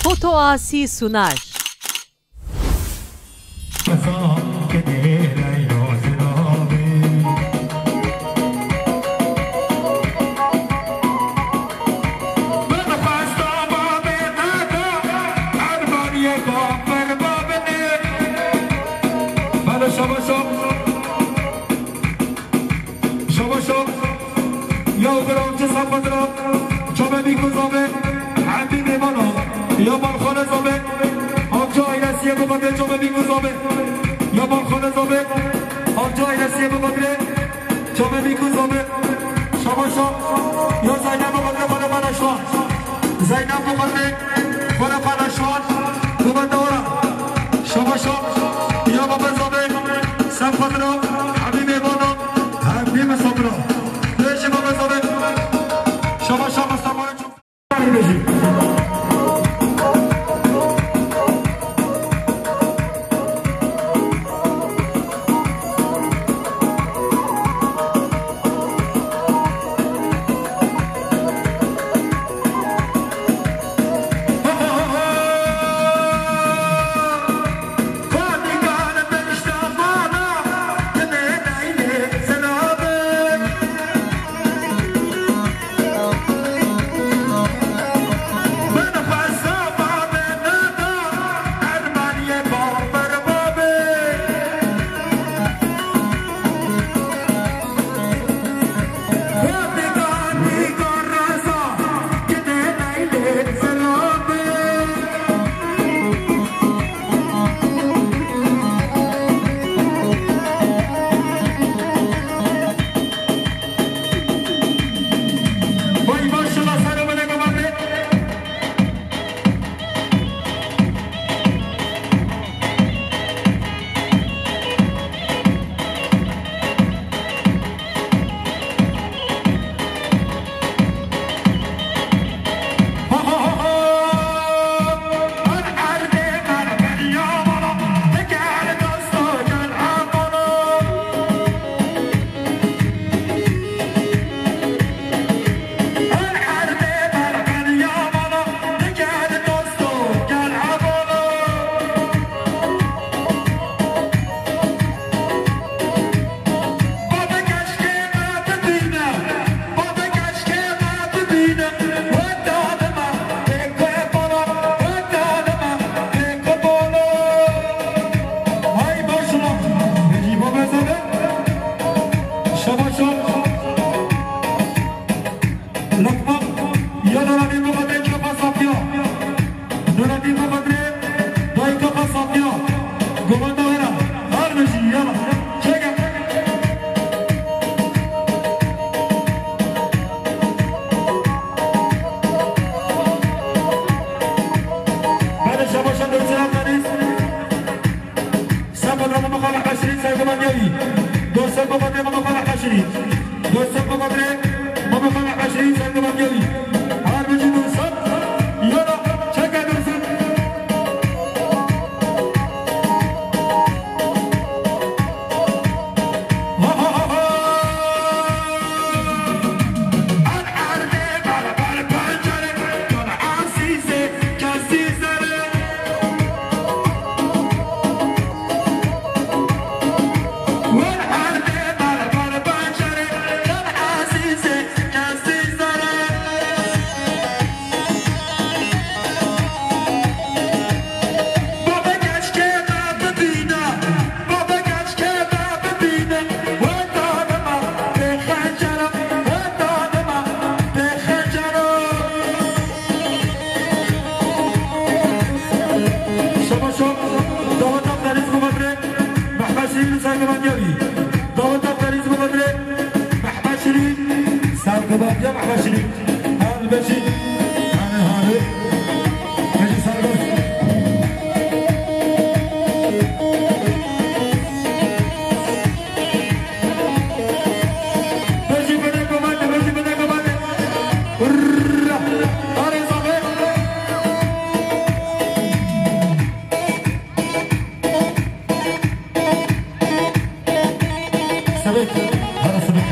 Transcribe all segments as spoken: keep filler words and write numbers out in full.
Foto Asi sunar. Şabaşo. Şabaşo. Ya Beramcı Safadra. Çabedî ku zabe. Hemî mêvana. Ya Balxane zabe. Amca ailesiye bu kadar Çabedî ku zabe. Ya Balxane zabe. Amca ailesiye bu kadar. Çavê bî ku zabe. Şabaşa. Ya Zeynep bu kadar bana bana şu an. Zeynep bu kadar bana bana şu an. Bu kadar ora. Şabaşa. Ya baba zabe. Sen kadro. Habibi bana. Habibi sabra. Beşi baba zabe. Şabaşa Mustafa. Lokman, ya Nuradîn Muqadre, Kafa Safiya. Nuradîn Muqadre, dayî Kafa Safiya. Gomanda wera. Her bijî, yala. Çeke. Bere şabaşa dönsün Akdeniz. Sen bana mı kala kaşırı, sen de bana gel. Dönsün bu kadar mı kala kaşırı. Dönsün bu kadar mı kala kaşırı, sen de bana gel. Her bijî dönsün. Yala, çeke dönsün. Şabaşo, daweta Deniz Kubatri, Mehmet Şirin, Sergi Banyari. Daweta Deniz Kubatri, Mehmet Şirin, Sergi Banyari, Mehmet Şirin. Hadi beşi. Hadi, hadi. Beşi serbest. Beşi bine komando, beşi bine komando. Hurra. Hadi, Zafer. Sebek. Hadi, sebek.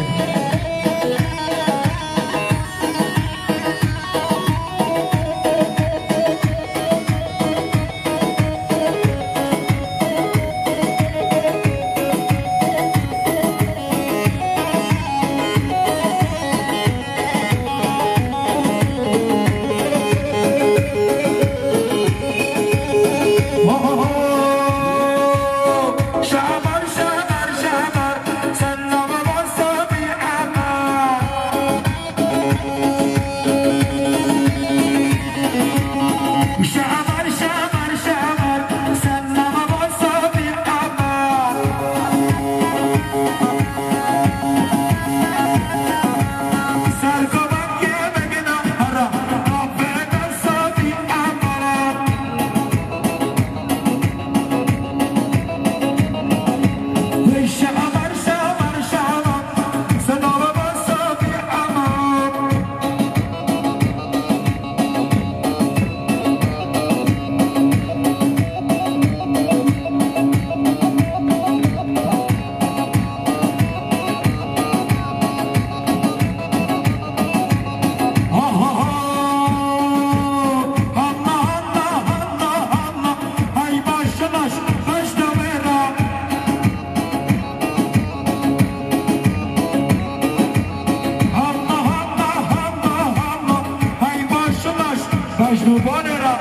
Mecnûbanê re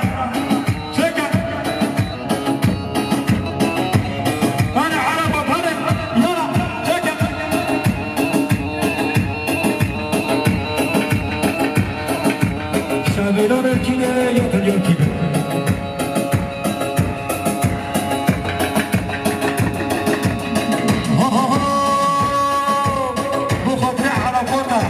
çeke. Hene Ereba pere, yala, çeke. Şevêdan erkîne, ya tenya kîne. Ha, ha, ha. Bu xatirê Ereba te.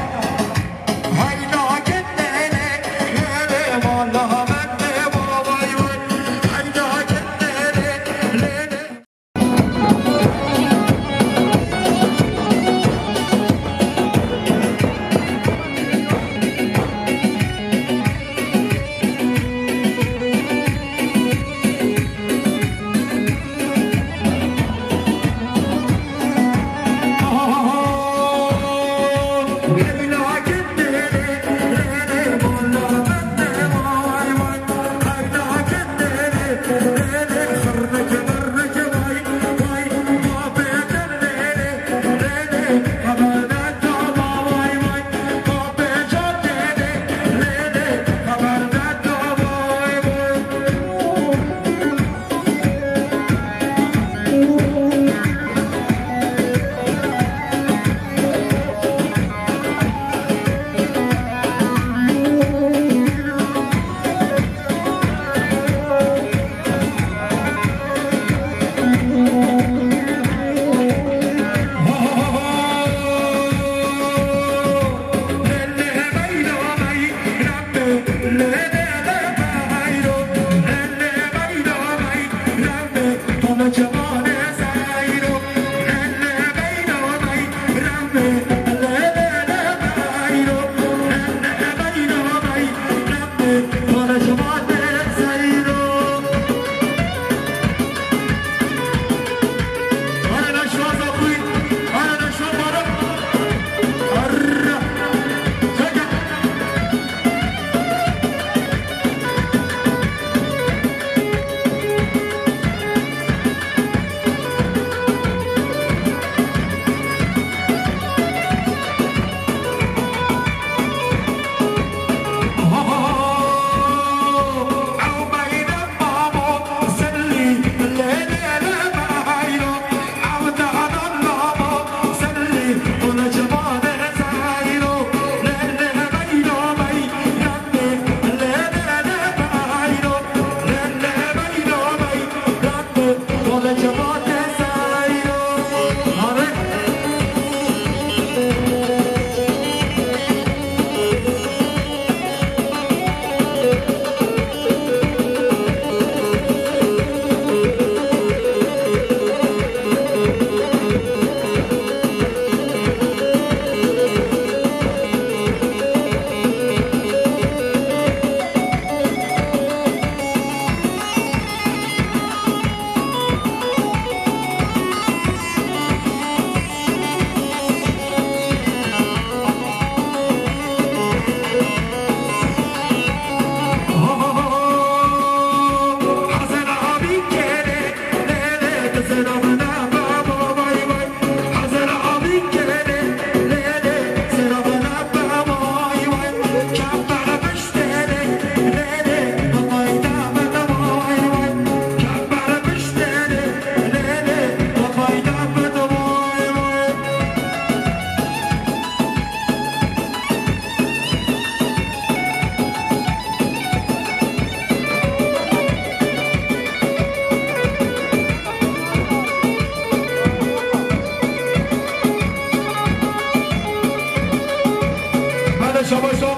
Belê şabaşo,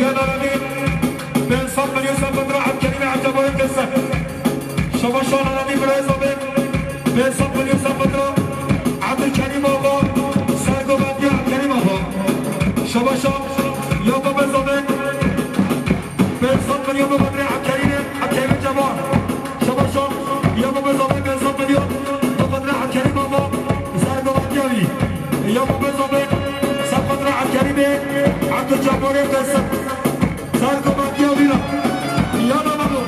ya naranî, pênc sed milyon sepet ra Ebdulkerîmê Ebdulbarit kese. Şabaşo naranî birayê zabê, pênc sed milyon sepet ra Ebdulkerîm Axa, sergovendiya Ebdulkerîm Axa. Şabaşo, ya babê zabê, pênc sed milyon bi xatirê Ebdulkerîmê, Ebdulkerîmê Cemal. Şabaşo, ya babê zabê pênc sed milyon bi xatirê Ebdulkerîm Axa, sergovendiya wî. Ya babê zabê ser xatirê Ebdulkerîmê, Ebdulcebbarê Qesim. Sergovendiya wî re. Yala babo.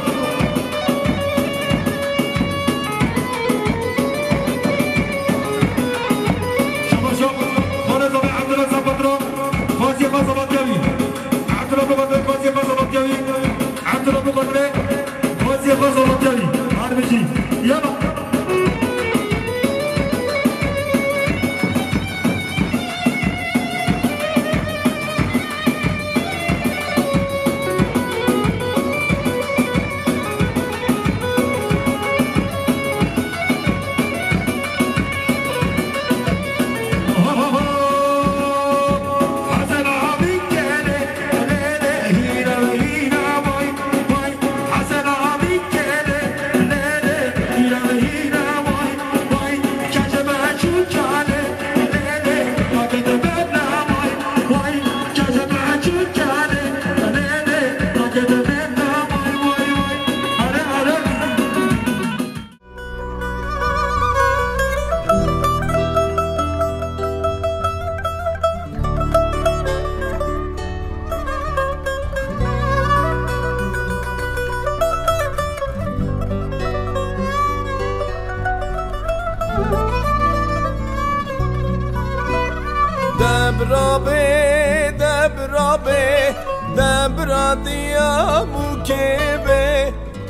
Şabaşo, xalê zabê Ebdullah ser xatirê, xaziyê xwe zavatya wî. Ebdullah bi xatirê xaziyê xwe zavatya wî. Xwezî xwe zolotewî, harbijî. Yala. Debra bê, debra bê, debra diya bûkê bê.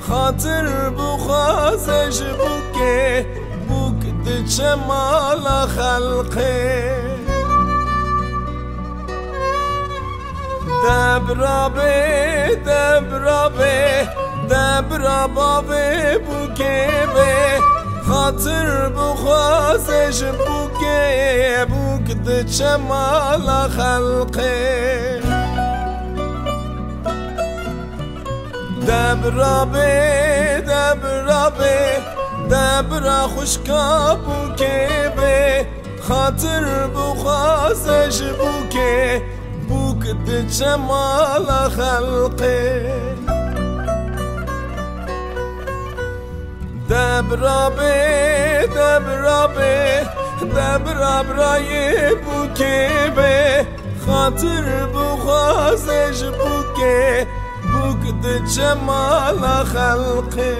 Xatir bixwaze ji bûkê, bûk diçe mala xelqê. Debra bê, debra bê, debra bavê bûkê bê. Xatir bixwaze ji bûkê, bûk diçe mala xelqê. Debra bê, debra bê, debra xwişka bûkê bê. Xatir bixwaze ji bûkê, bûk diçe mala xelqê. Debra bê, debra bê, debra birayê bûkê bê. Xatir bixwaze ji bûkê, bûk diçe mala xelqê.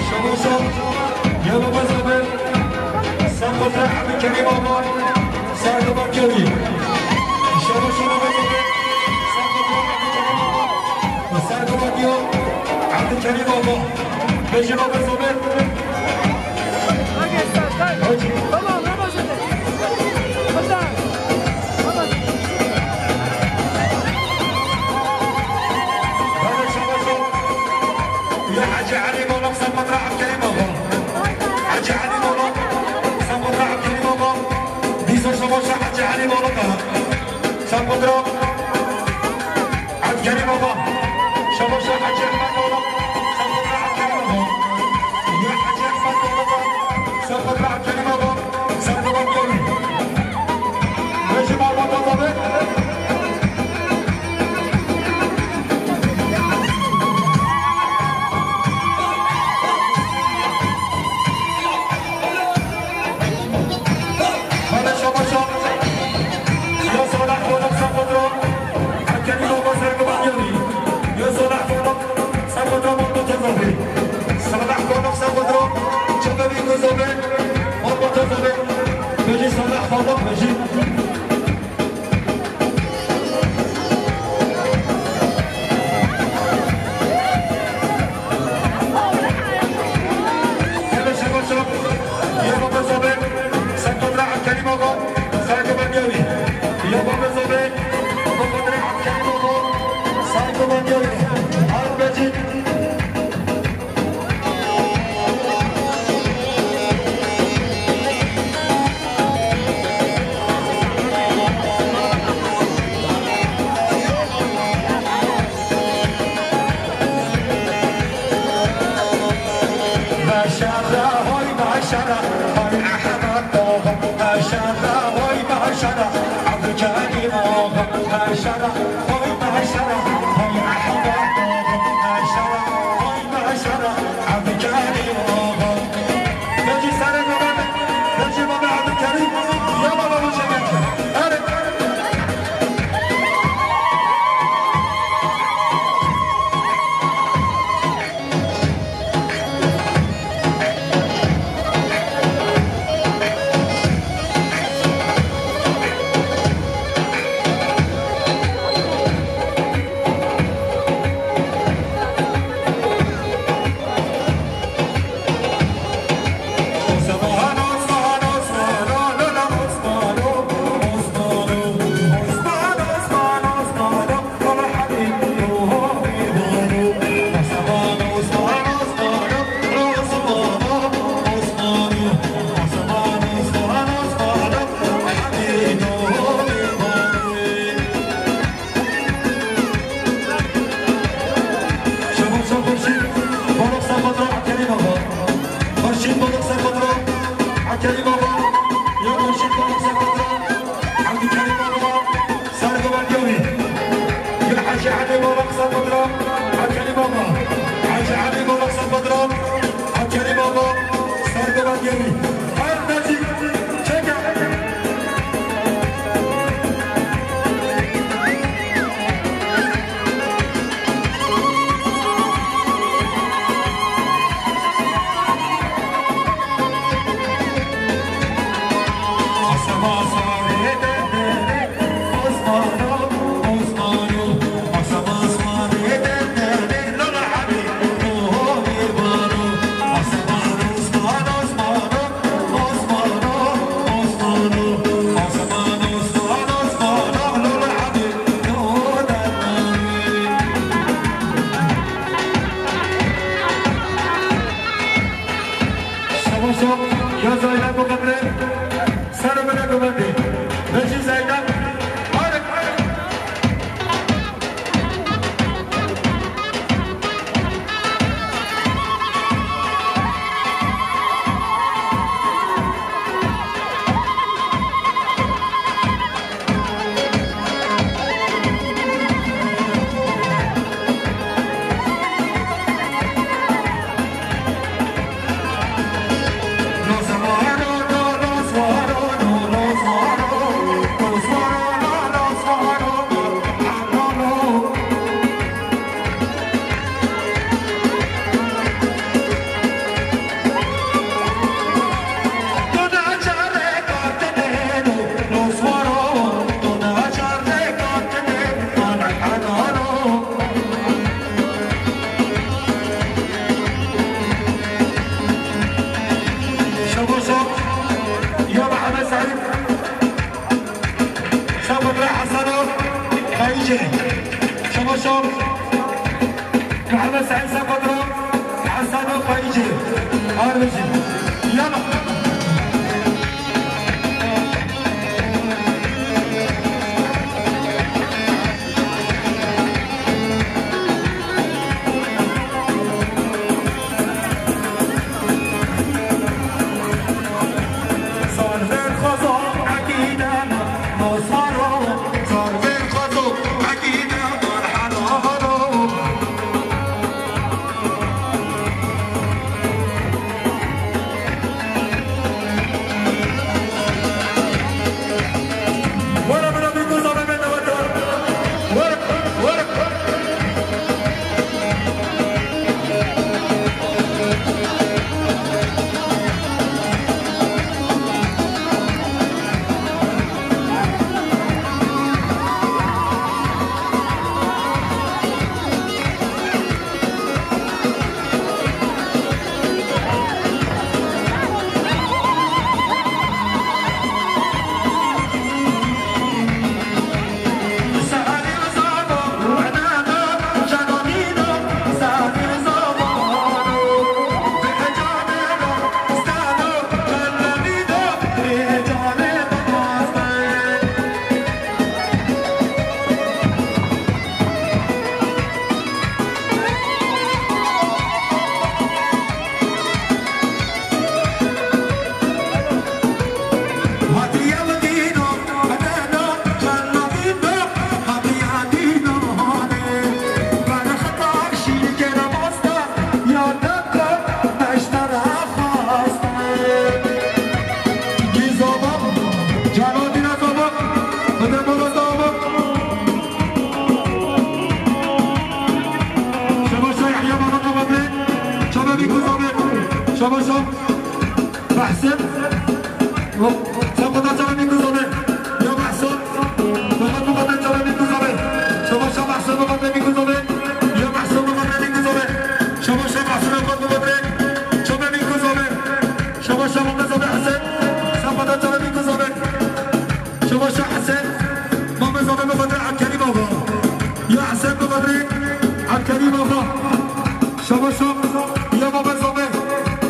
Şemosa, ya baba Zafer, Serkoza Abdülkerim Aman, Serkoza Kölü. Şemosa, baba Zafer, Serkoza Abdülkerim Aman, Serkoza diyor, Abdülkerim Aman. Beji baba Zafer. Hadi. Tamam, Ramazan. Hadi. Hadi. Hacı Ali Bolok, Sampatra Abdülkerim Baba. Hacı Ali Bolok, Sampatra Abdülkerim Baba. Dîsa şabaşa Hacı Ali Bolok. Sampatra Abdülkerim Baba. Şabaşa Hacı Ahmet Bolok. Sampatra Abdülkerim Baba. Ya Hacı Ahmet Bolok. Sampatra Abdülkerim Baba. Sampatra Abdülkerim Baba. Rejî malbata tabi. Hadi şabaşa. Ya Salih Bolok Sampatra. Hakemi Baba Sergi Banyani. Ya Salih Bolok Sampatra Baba Tazabi. Salih Bolok Sampatra. Çakabi Kuzabi. Baba Tazabi. Beji Salih Bolok Beji. Başara, hoy başara, hoy Ahmet oğlum, başara, hoy başara, Abdülkerim oğlum, başara, hoy başara, hoy Ahmet oğlum, başara, hoy başara, Abdülkerim oğlum. Peki, sana göre, peki, baba Abdülkerim, ya baba bu şekilde. Hadi. Şabaş Xurşîd, Bolok Sampatra, Abdülkerim Baba. Xurşîd, Bolok Sampatra, Abdülkerim Baba. Ya Xurşîd, Bolok Sampatra, Abdülkerim Baba. Sergo Banyani. Ya Hacı Ali Bolok Sampatra, Abdülkerim Baba. Hacı Ali Bolok Sampatra, Abdülkerim Baba. Sergo Banyani. Her Necip, çeker. Şabaş, ya Zeynep Muqedre, ser bile kuvveti. Vecî Zeynep, hadi, hadi. Şabaş, ya Mehmet Said. Sampatra Hasanov, Xayîcê. Şabaş, Mehmet Said Sampatra. Sado Fayicê, Arvijî. Yala. Şabaş, şabaş. Mahsun. Sempatra çavê Mîkû Zobê. Ya Mahsun. Muqaddim çavê Mîkû Zobê. Şabaş, şabaş, Mahsun, muqaddim Mîkû Zobê. Ya Mahsun, muqaddim Mîkû Zobê. Şabaş, şabaş, Mahsun, muqaddim Mîkû Zobê. Şabaş, şabaş, Mîkû Zobê, Hesen. Sempatra çavê Mîkû Zobê. Şabaş, şabaş, Hesen. Mîkû Zobê, muqaddim Abdulkerîm Axa. Ya Hesen, muqaddim Abdulkerîm Axa. Şabaş, şabaş. Ya Mîkû Zobê.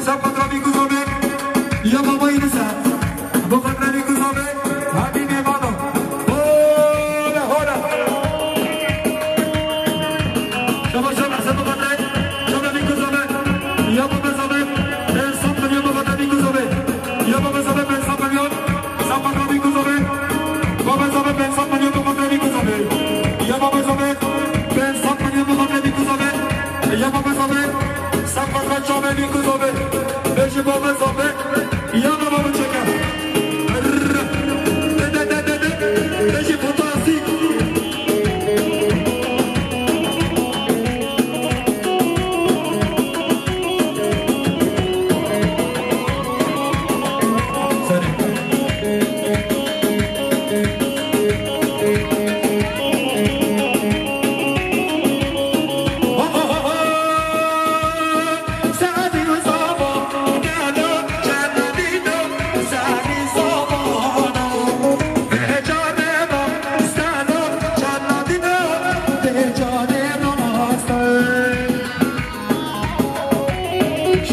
Sempatra Mîkû Zobê. Ya Mîkû Zobê. Muqaddim Mîkû Zobê. Hadi Mîmano. Hola, hola. Şabaş, şabaş, Hesen muqaddim. Şabaş Mîkû Zobê. Ya Mîkû Zobê. Pênc sed milyon muqaddim Mîkû Zobê. Ya Mîkû Zobê, pênc sed milyon. Sempatra Mîkû Zobê. Mîkû Zobê, pênc sed milyon muqaddim Mîkû Zobê. Ya Mîkû Zobê. Pênc sed milyon muqaddim Mîkû Zobê. Ya Mîkû Zobê. Sempatra çavê Mîkû Zobê. Bêjî Mîkû Zobê. Yana baba çeke. Dede, dede, dede. Bêjî fantastik.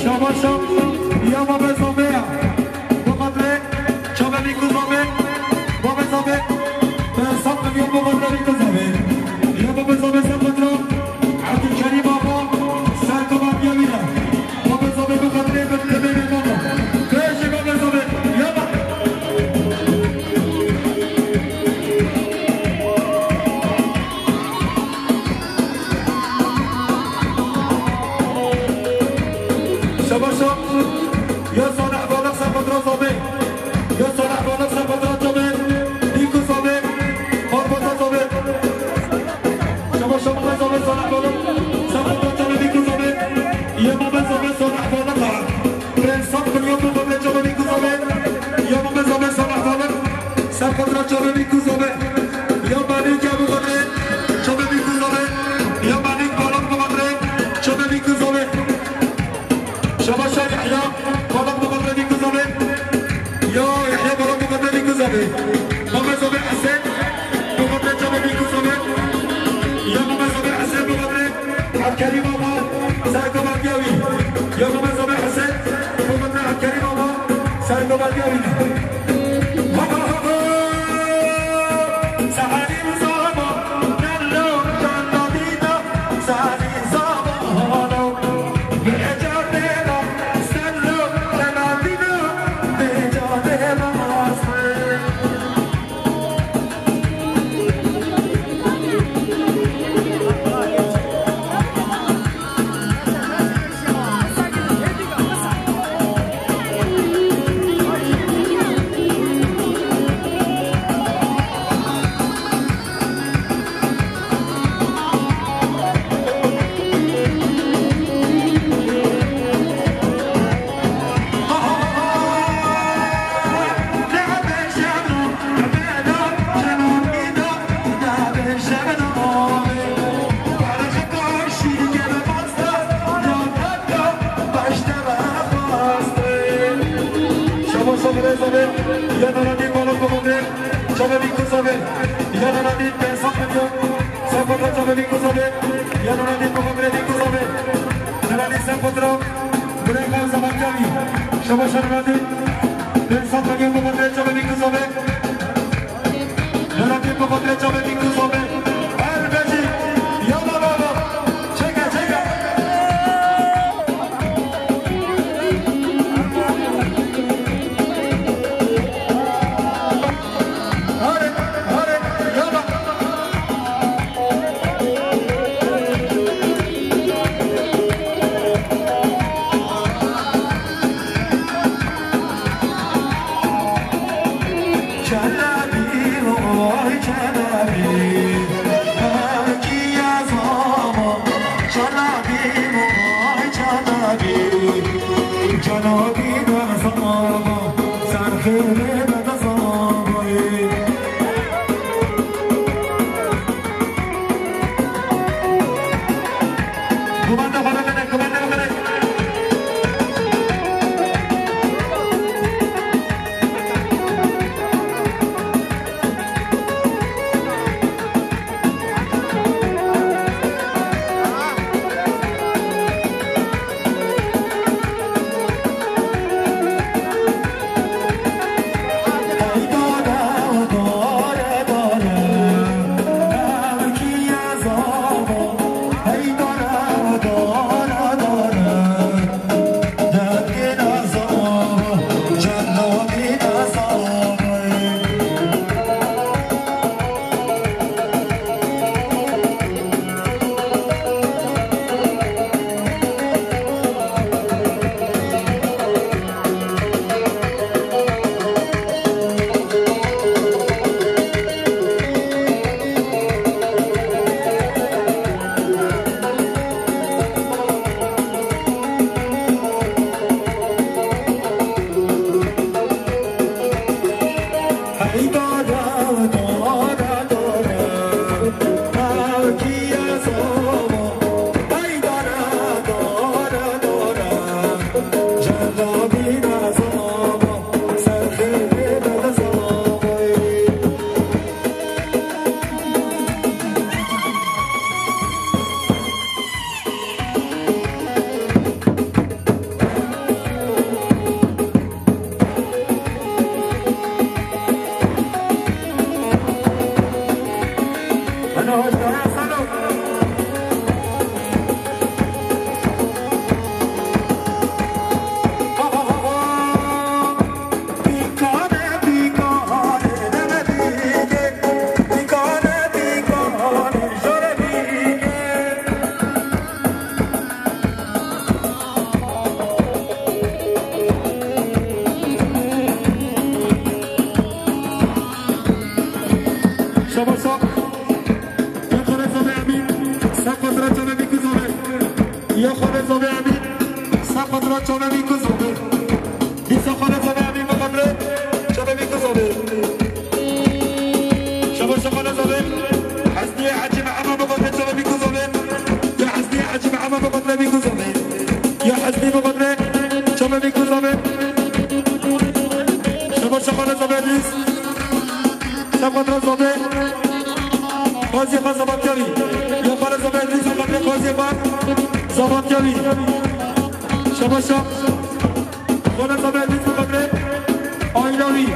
Şabaş, şabaş. Ya Mîkû Zobê ya. Bi xatirê çavê Mîkû Zobê. Mîkû Zobê. Pênc sed milyon bi xatirê Mîkû Zobê. Ya Mîkû Zobê, sempatra Abdulkerîm Axa. Serkova Mîyemîne. Mîkû Zobê, bi xatirê bi tebê bê mama. Bêjî Mîkû Zobê. Ya bak. Şabaş, şabaş. Ya Salih Balak, sempatra Zobê. Ya Salih Balak, sempatra çavê Mîkû Zobê. Malbata Zobê. Şabaş, şabaş, Zobê, Salih Balak. Sempatra çavê Mîkû Zobê. Ya Mîkû Zobê, Salih Balak. Pênc sed milyon bi xatirê çavê Mîkû Zobê. Ya Mîkû Zobê, Salih Balak. Sempatra çavê Mîkû Zobê. Ya Malîk, ya Mîkû Zobê. Çavê Mîkû Zobê. Ya Malîk, Balak, bi xatirê çavê Mîkû Zobê. Şabaş, Yahya, Balak, bi xatirê Mîkû Zobê. Ya Yahya, Balak, bi xatirê Mîkû Zobê. Mîkû Zobê, Hesen, bi xatirê çavê Mîkû Zobê. Ya Mîkû Zobê, Hesen, bi xatirê Abdulkerîm Axa, Serkova Mîyemîne. Ya Rûmê Zobê Husên, Rûmê Abdulkerîm Ava, sergoberdiya wî ne. Şabaş, şabaş, şabaş. Yanara din balon komandê, çavê min kuzavê. Yanara din pênc sed milyon. Sen kontra çavê min kuzavê. Yanara din komandê din kuzavê. Yanara din sen kontra. Buraya kal zaman kami. Şabaş, yanara din. Pênc sed milyon komandê çavê min kuzavê. Yarabbim, bu kudret çabê min kuzavê. Her beci. Yala baba. Çeke, çeke. Hadi, hadi, yala. Şabaş, şabaş. Ya Xalê Zavê Emîn, sed kontra çavê min kuzavê. Ya Xalê Zavê Emîn, sed kontra çavê min kuzavê. Dîsa Xalê Zavê Emîn biqedre, çavê min kuzavê. Şabaş Xalê Zavê. Hesniyê Hecî Mehema biqedre, çavê min kuzavê. Ya Hesniyê Hecî Mehema biqedre, min kuzavê. Ya Hesnî biqedre, çavê min kuzavê. Şabaş Xalê Zavê Edrîs. Sed kontra Zavê. Qaziyê xwe Zavatiyavî. Ya Xalê Zavê Edrîs, sed kontra Qaziyê xwe Zavatiyavî. Başa. Xole Zabê Eziz bi xatirê aîla wî.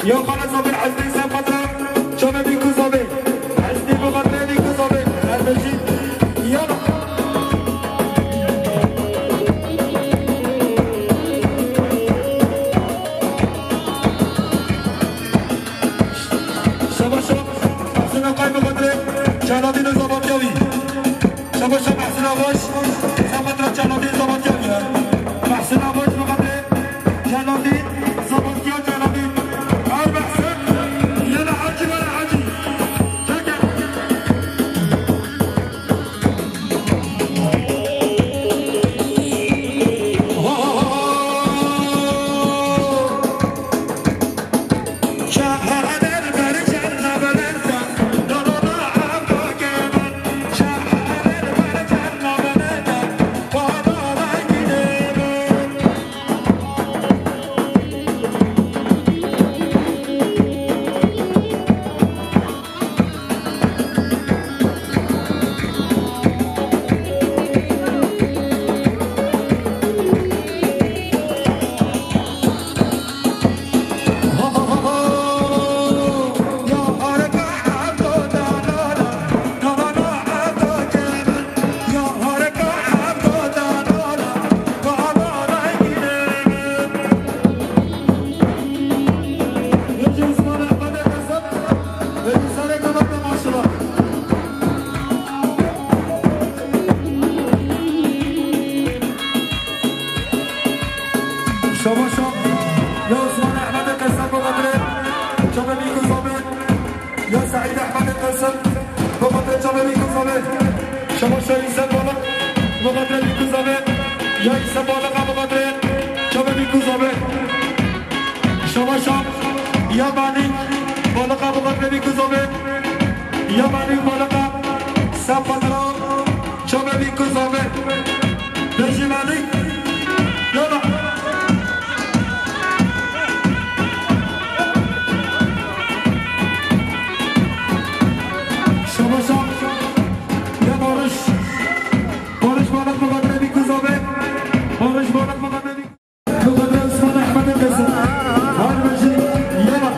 Ya Xole Zabê Eziz ser xatira çavê Bîku Zabê. Eziz bi xatirê Bîku Zabê. Erbejî. Yala. Şabaşa. Xatira Qay bi xatirê Çaladîn û Zabatya wî. Şabaşa Mehsina Xweş, Sametra Çalatî Zabatya ye. Mehsina Xweş bi xatirê Çalatî, Zabatya Çalatî. Her Mehsin, yene Hacî were Hacî. Çeke. Şabaşa ya Osman Ehmedê Qesem bi xatirê çavê Bîku Zabê. Ya Seîd Ehmedê Qesem bi xatirê çavê Bîku Zabê. Şabaşa Îsem Balık bi xatirê Bîku Zabê. Ya Îsem Balık bi xatirê çavê Bîku Zabê. Şabaşa ya Manî Balık bi xatirê Bîku Zabê. Ya Manî Balık ser xatira çavê Bîku Zabê. Bejî Manî. Yala. Şabaşa. Ya Barış. Barış Balık bi xatirê Bîku Zabê. Barış Balık bi xatirê Bîku. Bi xatirê Osman Ehmedê Qesem. Her bejî. Yala.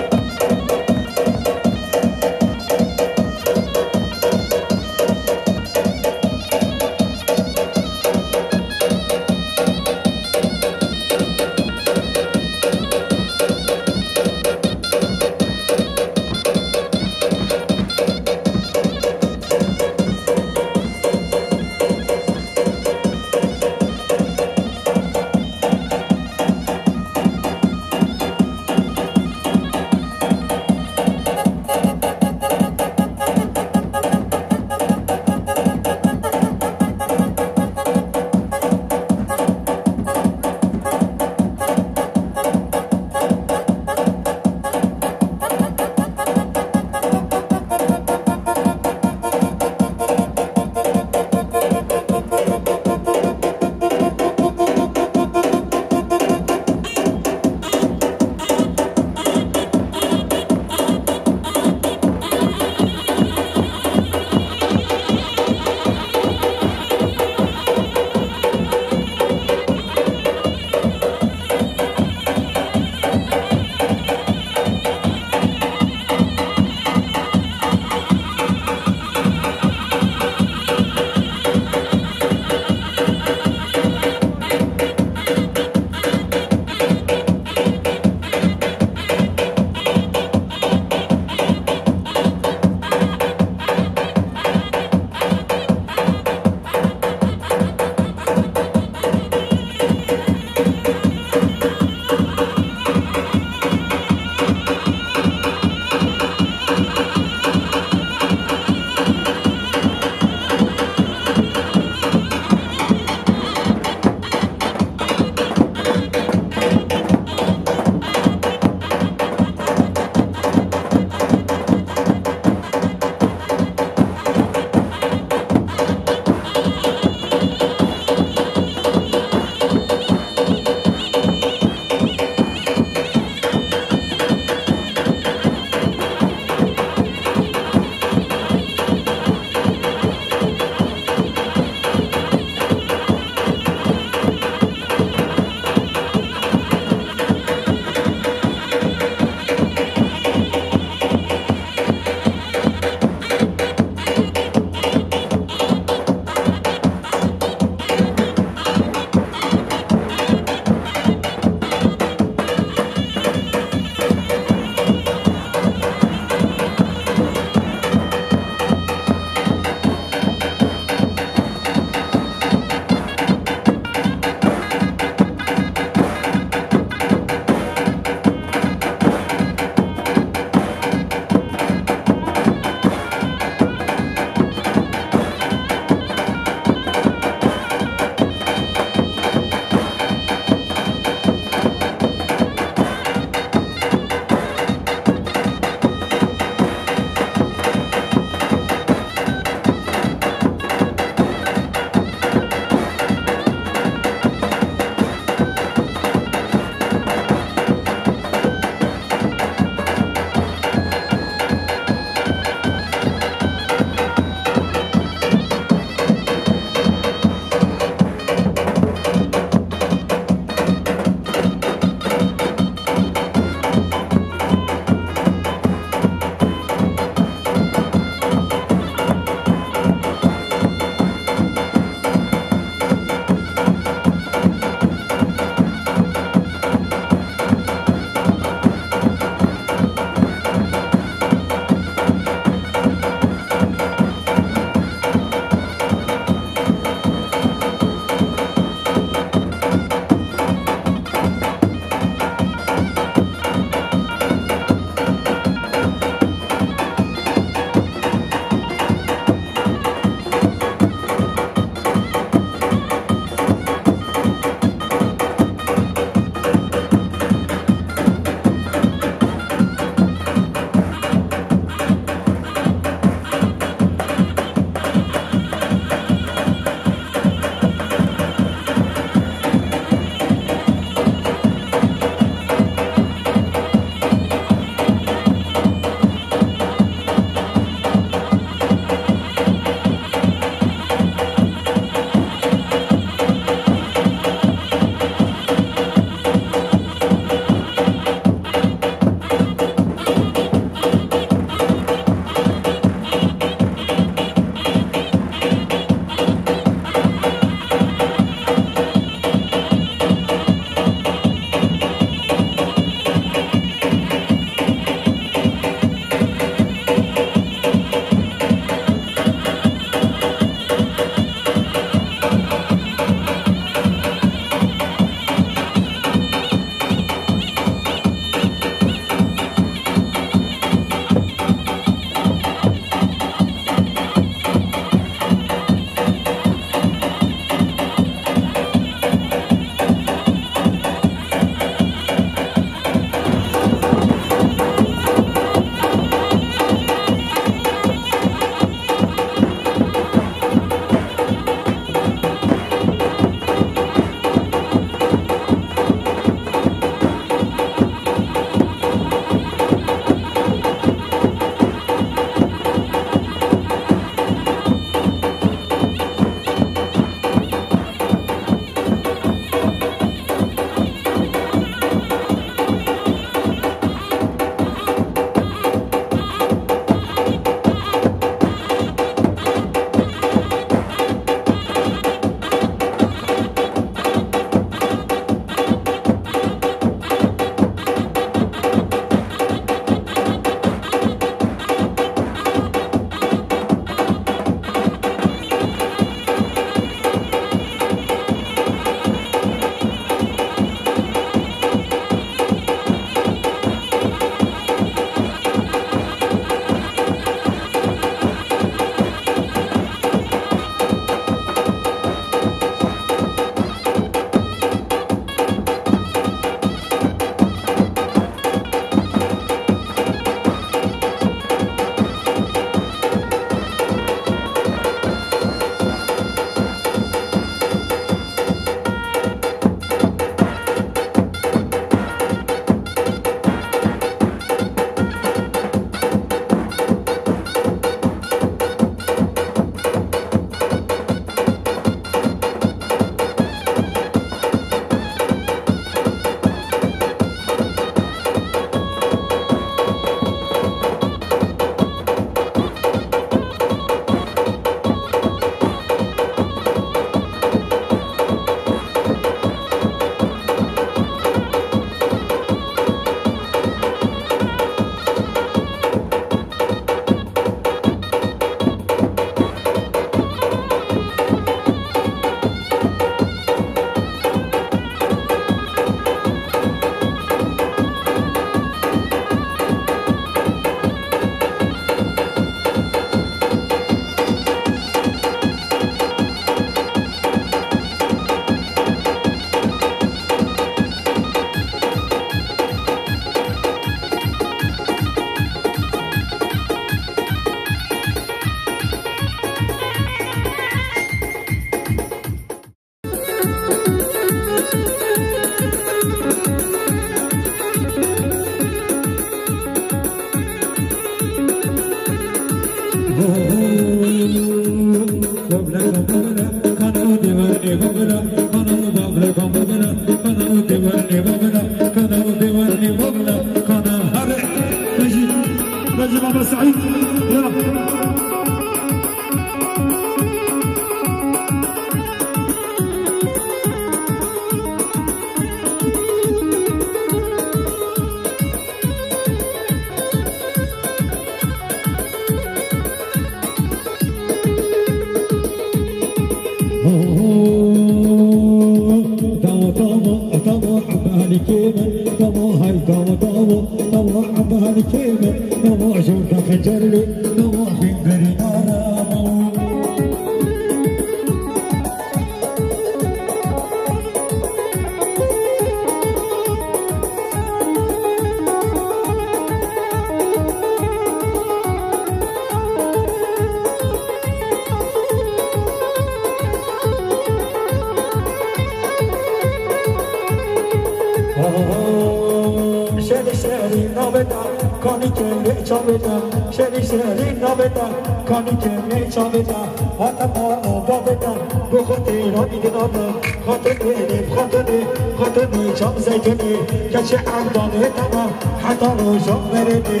Şerî şerî navê te, kanî kemê çavê te. Şerî şerî navê te, kanî kemê çavê te. Hate mala bavê te, bi xwe têra dîdina te. Xatinê, xatinê, xatinê çam zeytunê. Keçê erdalê te me, heta roja merênê.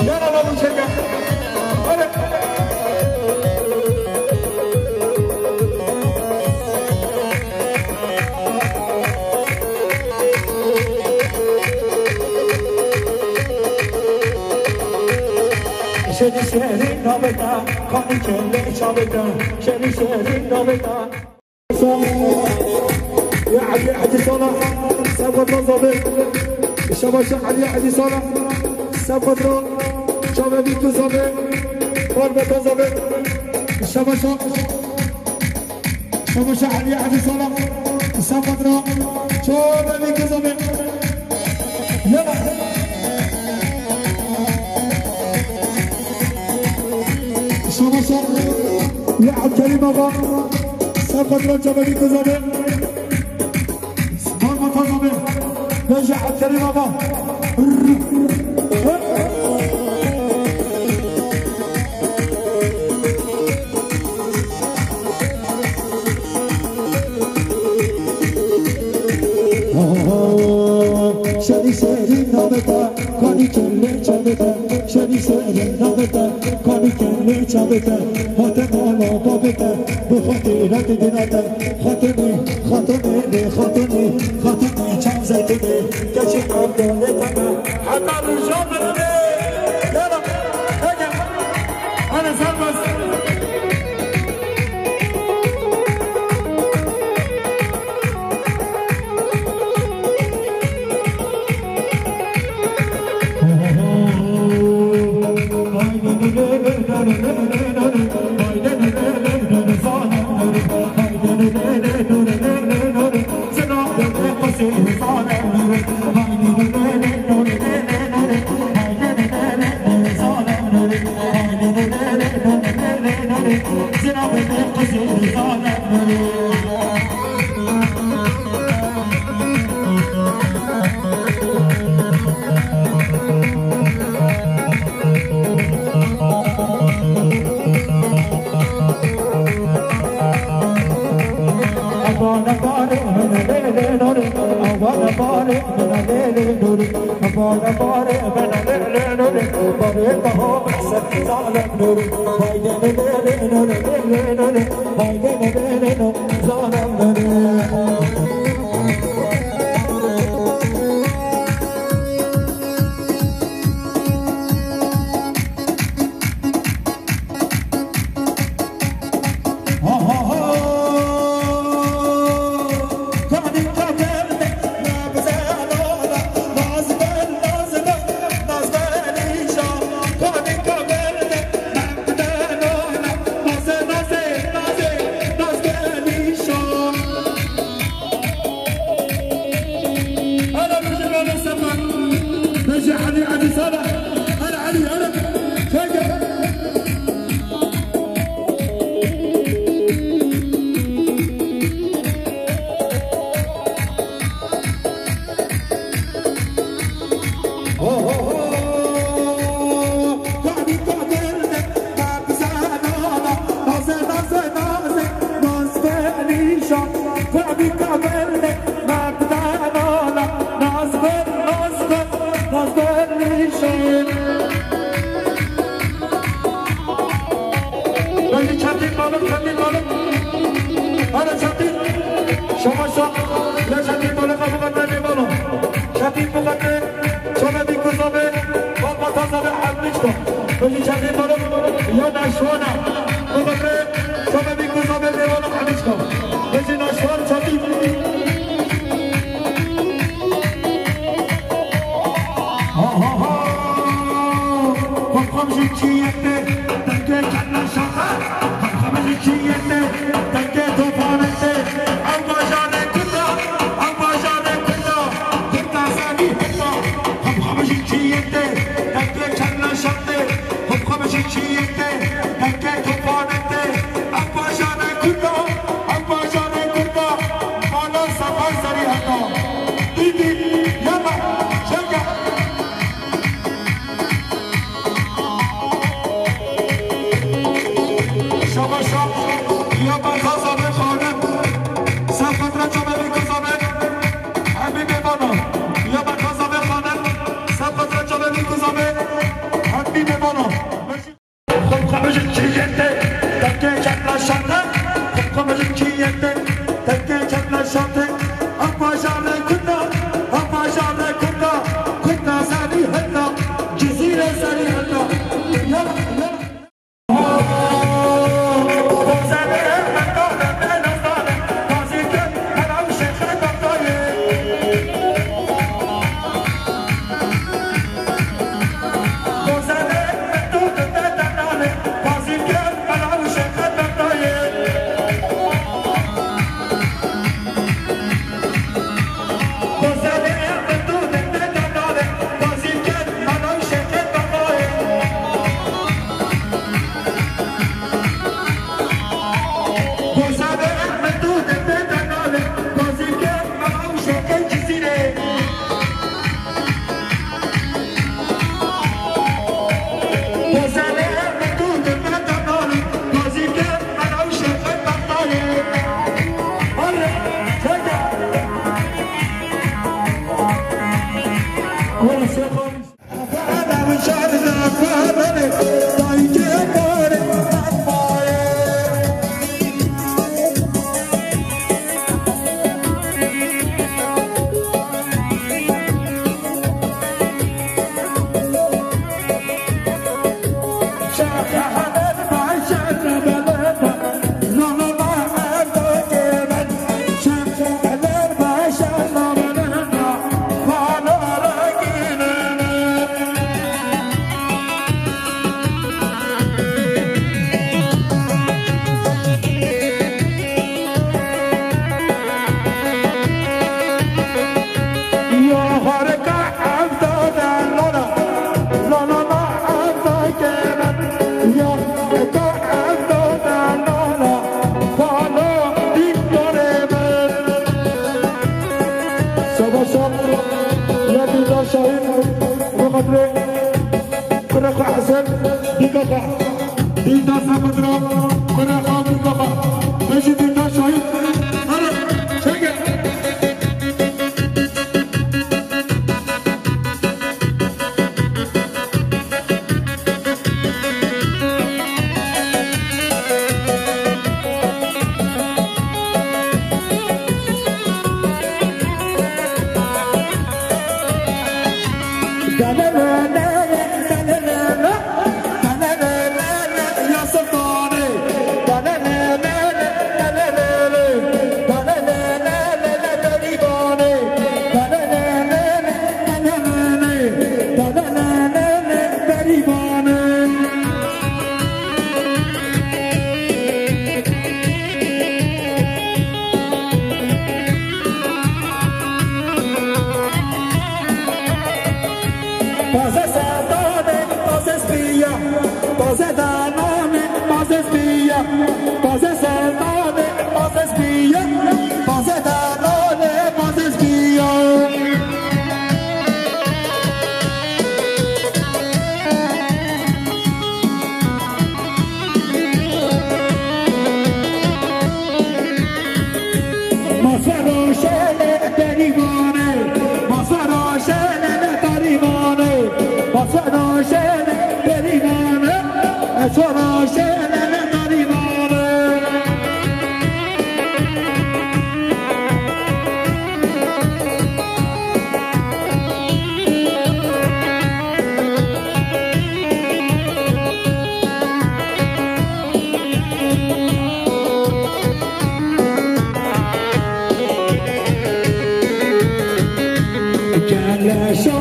Yara la bu çeke. Hadi. Şerî şerî navê te, kanî kemê çavê te. Şerî şerî navê te. Ya Elî Hecî Salah, Sefet Zabe. Şabaşa Elî Hecî Salah, Sefet Çavê Vîtu Zabe, Barbeta Zabe. Şabaşa. Şabaşa Elî Hecî Salah, Sefet ra, Çavê Vîtu Zabe. Yala. Şabaşa ya Abdülkerim Aga, Sefet ra, Çavê Vîtu Zabe. Barbeta Zabe. Bêje Abdülkerim Aga. Şerî şerî navê te, kanî kemê çavê te. Şerî şerî navê te, kanî kemê çavê te. Hate mala bavê te, bi xwe têra dîdina te. Xatinê, xatinê, lê xatinê, xatinê çam zeytunê. Keçê erdalê te me, heta roja merênê. Yala, hege, hadi serbest. Hadi Ali, hadi Salah. Hadi Ali, hadi. Çek. Bence çetin balık, çetin balık. Hadi çetin. Şama şam. Ya çetin balık, bu kadar ne balon? Çetin bu kadar. Şöyle bir kısa bir. Bak, bak, bak, bak, almıştı. Bence çetin balık. Ya da şu ana. Bu kadar. Şöyle bir kısa bir, ne balon almıştı. Bence de şu an çetin. Ha, ha, ha. Xwexwe ji çiyê te, dengê çend şaxe. Xwexwe ji çiyê te, dengê tofanê te. Ew bajarê Kurda, ew bajarê Kurda. Kurda serî Kurda. Xwexwe ji çiyê te, dengê çend şaxe. Xwexwe ji çiyê te, dengê tofanê te. Ew bajarê Kurda, ew bajarê Kurda. Mala sefer serî heta. Paşa, ya Berxaza ve xanim, Sefetre Çaveli Kuzame, Habibê Bano, ya Berxaza ve xanim, Sefetre Çaveli Kuzame, Habibê Bano. Xwe mijin çiyete, teke çepla şate, xwe mijin çiyete, teke çepla şate, Apaşa re kuta, Apaşa re kuta, kuta serî heta, Cizîre serî heta. Yala, yala. Seba şer, ya dîda şahîd, bi xatirê kurê xwe Hesen, dîka xwe, dîda Sefetra, kurê xwe, dîka xwe. Bejî dîda şahîd, here, çeke. Taze serdanê, taze spiya, taze dananê, taze spiya, taze serdanê, taze spiya, taze dananê, taze spiya. Masero şele berîvanê, masero şele berîvanê, masero şele berîvanê, masero şele berîvanê. Keleşo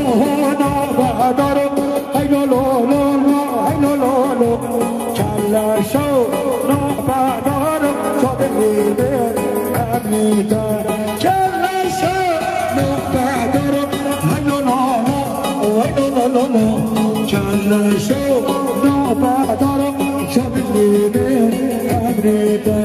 navadaro, hey lo lo lo lo, hey lo lo lo. Keleşo navadaro, çodê vîdê emnî de. Keleşo navadaro, hey lo lo lo, hey lo lo lo lo. Keleşo navadaro, çodê vîdê emnî de.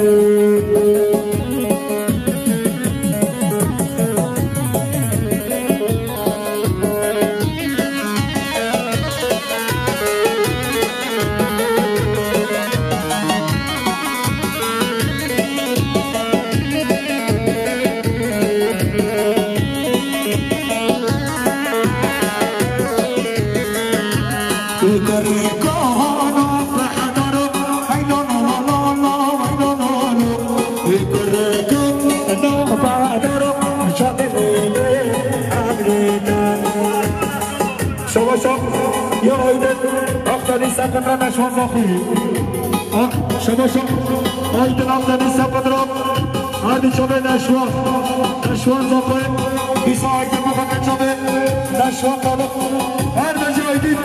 Lîsa Pedra Neşwan Zaxî. Ak, şaba şab. Ay, di nav de Lîsa Pedra. Hadi çavê Neşwan. Neşwan Zaxî. Lîsa Aydin Muhammed çavê Neşwan Talib. Her mecî Aydin.